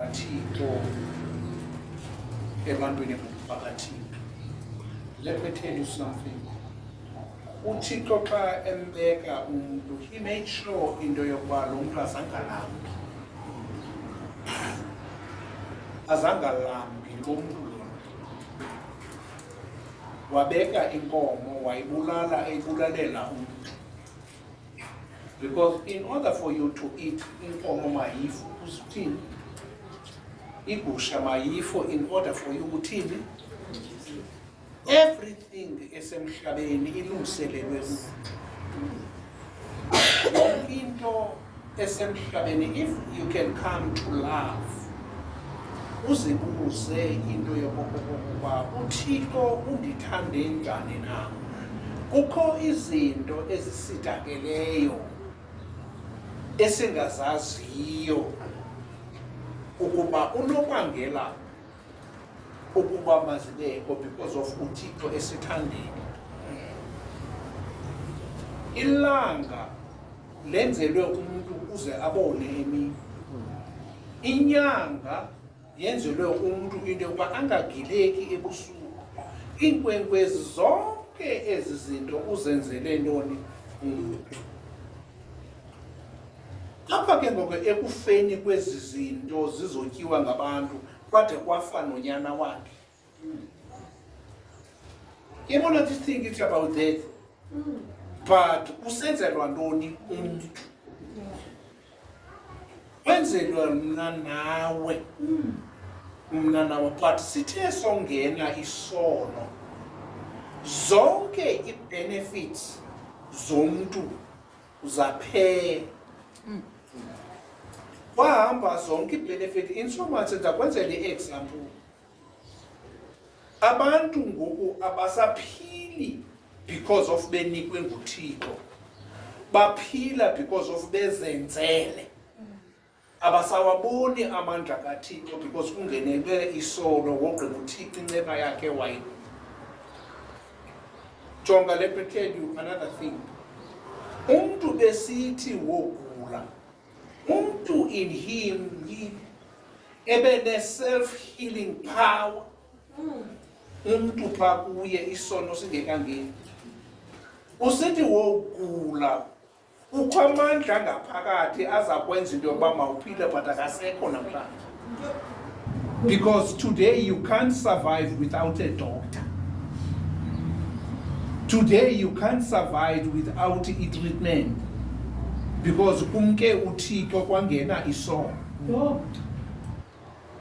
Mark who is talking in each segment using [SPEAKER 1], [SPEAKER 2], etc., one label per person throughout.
[SPEAKER 1] kaThixo ebantwini bakaThixo. Let me tell you something. UThixo xa embeka umntu, he made sure into yokuba lo mntu azangalambi. Azangalambi lo mntu lona. Wabeka inkomo wayibulala eyibulalela umntu. Because in order for you to eat inkomo mayifu uthini? Igusha mayifo in order for you uthini? Everything esemhlabeni ilungiselelwe umuntu. Yonke into esemhlabeni, if you can come to love, uzibuze into yokokuba uThixo undithande njani na. Kukho izinto ezisitakeleyo esingazaziyo ukuba unobangela ukuba mazibekho because of uThixo esithandile. Ilanga lenzelwe umuntu ukuze abone emini. Inyanga yenzelwe umuntu into yokuba angagileki ebusuku. Iinkwenkwezi zonke ezi zinto uzenzele ntoni umuntu. Apha ke ngoku ekufeni kwezi zinto zizotyiwa ngabantu kwade kwafa nonyana wakhe. Yabona, this thing is about death. But usenzelwa ntoni umntu? Kwenzelwa mna nawe. Mna nawe, but sithe songena isono, zonke ii-benefits zomntu zaphela. Kwahamba zonke ii-benefit in so much ndakwenzela i-example. Abantu ngoku abasaphili because of benikwe nguThixo, baphila because of bezenzele. Abasawaboni amandla kaThixo because kungenelwe isono, wogqiba uThixo inceba yakhe wayi. Jonga, let me tell you another thing. Umntu besithi wogula, umntu in him he ebe ne-self healing power. Umntu phaa kuye isono singekangeni. Usithi wogula, kukho amandla ngaphakathi aza kwenza into yokuba mawuphile, but akasekho namhlanje. Because today you can't survive without a doctor. Today you can't survive without i-treatment. Because kumke uThixo kwangena isono.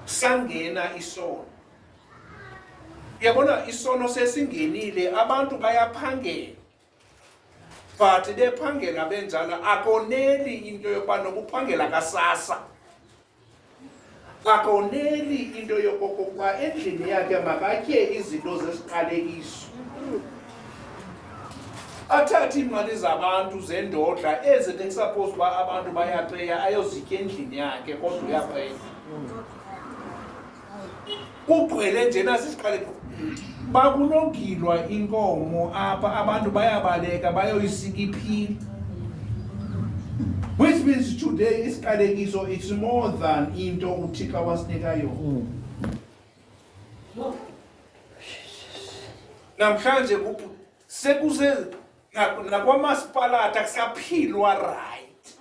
[SPEAKER 1] Sangena isono. Uyabona, isono sesingenile, abantu bayaphangela. But bephangela benjalo akoneli into yokuba nokuphangela kasasa. Akoneli into yokokuba endlini yakhe makatye izinto zesiqalekiso. Athathe iimali zabantu zendodla ezi bekusuppose uba abantu bayapeya, ayozitya endlini yakhe, kodwa uyapeya. Kugcwele nje nasi isiqalekiso. Bakunogilwa inkomo apha, abantu bayabaleka bayoyisika iphila. Which means today isiqalekiso, it's more than into uThixo awasinika yona. Namhlanje sekuse nakwamasipalata akusaphilwa right.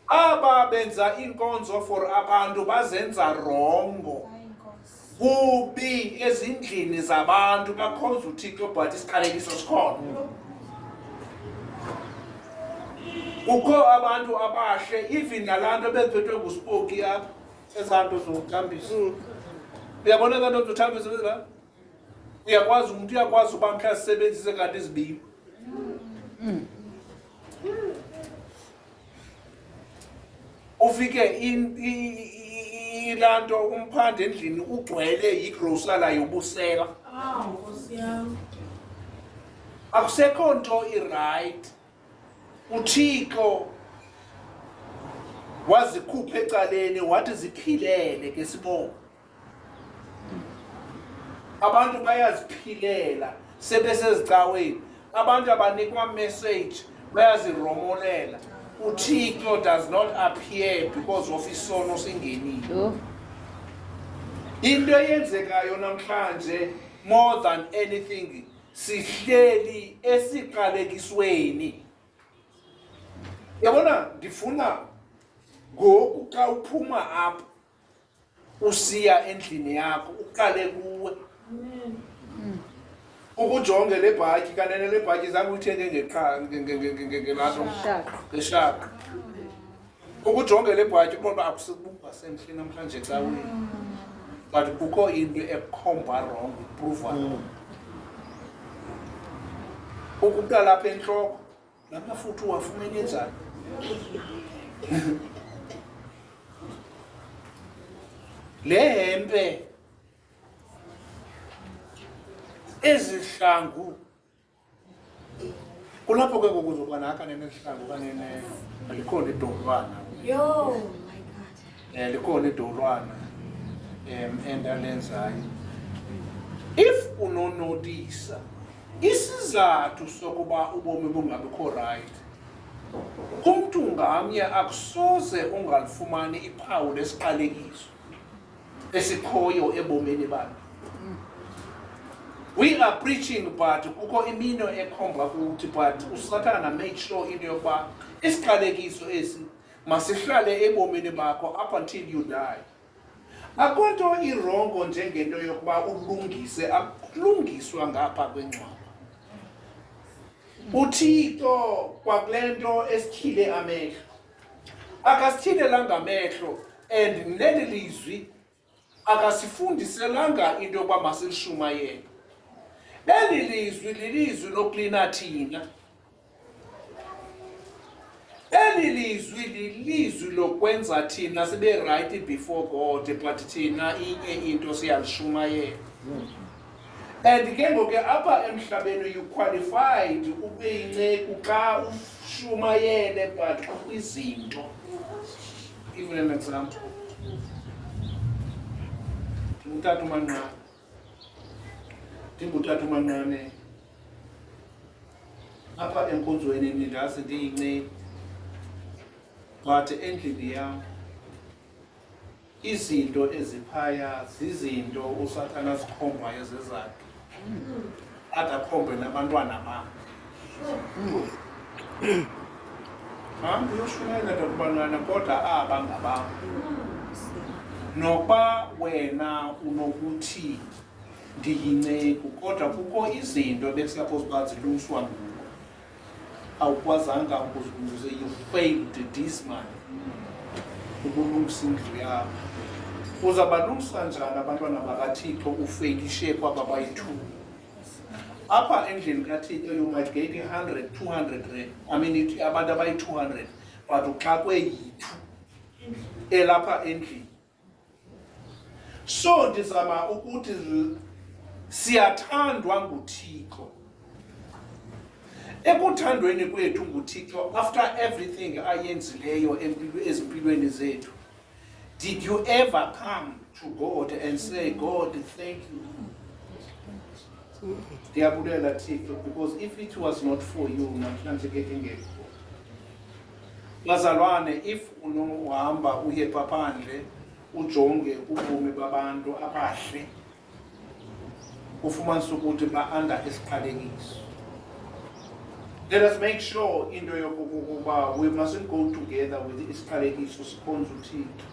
[SPEAKER 1] Aba benza inkonzo for abantu bazenza wrongo. Kubi ezindlini zabantu, bakhonza uThixo but isiqalekiso sikhona. Kukho abantu abahle, even nalaa nto bephethwe nguSpoki apha, ezaa nto zokuthambisa. Uyabona ezaa nto zokuthambisa ezila? Uyakwazi, umntu uyakwazi uba mhla asisebenzise kanti izibiwe. Ufike ilaa nto umphanda endlini ugcwele yigrosala yobusela.
[SPEAKER 2] Awu, Nkosi yam.
[SPEAKER 1] Akusekho nto iright. UThixo wazikhupha ecaleni wathi ziphilele ke sibonge. Abantu bayaziphilela sebesezicaweni. Abantu abanikwa message, bayaziromolela. UThixo does not appear because of isono singenile.
[SPEAKER 3] Yho.
[SPEAKER 1] Into eyenzekayo namhlanje, more than anything, sihleli esiqalekisweni. Yabona, ndifuna ngoku xa uphuma apha usiya endlini yakho, uqale kuwe ukujonge le bhatyi. Kanene le bhatyi zange uyithenge ngelanto.
[SPEAKER 3] Shaka.
[SPEAKER 1] Ngeshaka. Ukujonge le bhatyi, ubona uba akusibukwa semhle namhlanje caweni, but kukho into ekhomba wrong, iprova wrong. Ukuqala apha entloko, la mafutha uwafumene njani? Le hempe, ezihlangu, kulapho ke ngoku uzoba naka nenehlangu kanene likhona idolwana.
[SPEAKER 2] Yo, my God.
[SPEAKER 1] Likhona idolwana endalenzayo. If unonotisa isizathu sokuba ubomi bungabikho right kumntu ngamnye, akusoze ungalifumani iphawu lesiqalekiso esikhoyo ebomini bakhe. We are preaching, but kukho imino ekhomba kuthi, but uSathana made sure into yokuba isiqalekiso esi masihlale ebomini bakho up until you die. Akho nto irongo njengento yokuba ulungise, akulungiswa ngapha kwengcwaba. UThixo kwakule nto esityhile amehlo, akasityhilelanga amehlo, and neli lizwi akasifundiselanga into yokuba masilishumayele. Eli lizwi lilizwi loklina thina. Eli lizwi lilizwi lokwenza thina sibe right before God, but thina inye into siyalishumayela. And ke ngoku apha emhlabeni you qualified ube yinceku xa ushumayele, but kukho izinto. Give an example. Ndingutata uManqane. Ndingutata uManqane. Apha enkonzweni nindazi ndiyinceku. But endlini yam izinto eziphaya zizinto uSathana azikhombayo zezakhe. Ade akhombe nabantwana bam. Hambi uyoshumayela, tata, kodwa aba ngabam. Nokuba wena unokuthi ndiyinceku, kodwa kukho izinto bekusupposed uba zilungiswa nguwe. Awukwazanga ukuzilungisa, you failed this man ukulungisa indlu yakho. Uzabalungisa njani abantwana bakaThixo ufeyishe kwaba bayi-two? Apha endlini kaThixo you might get i-100, 200 rand, I mean, abantu abayi-200, but uxakwe yi-two elapha endlini. So ndizama ukuthi siyathandwa nguThixo. Ekuthandweni kwethu nguThixo, after everything ayenzileyo ezimpilweni zethu, did you ever come to God and say, "God, thank you, ndiyabulela Thixo, because if it was not for you namhlanje ke ngekho"? Bazalwane, if unohamba uye phandle ujonge ubomi babantu abahle, ufumanise ukuthi ba-under isiqalekiso. Let us make sure into yokokuba we mustn't go together with isiqalekiso sikhonza uThixo.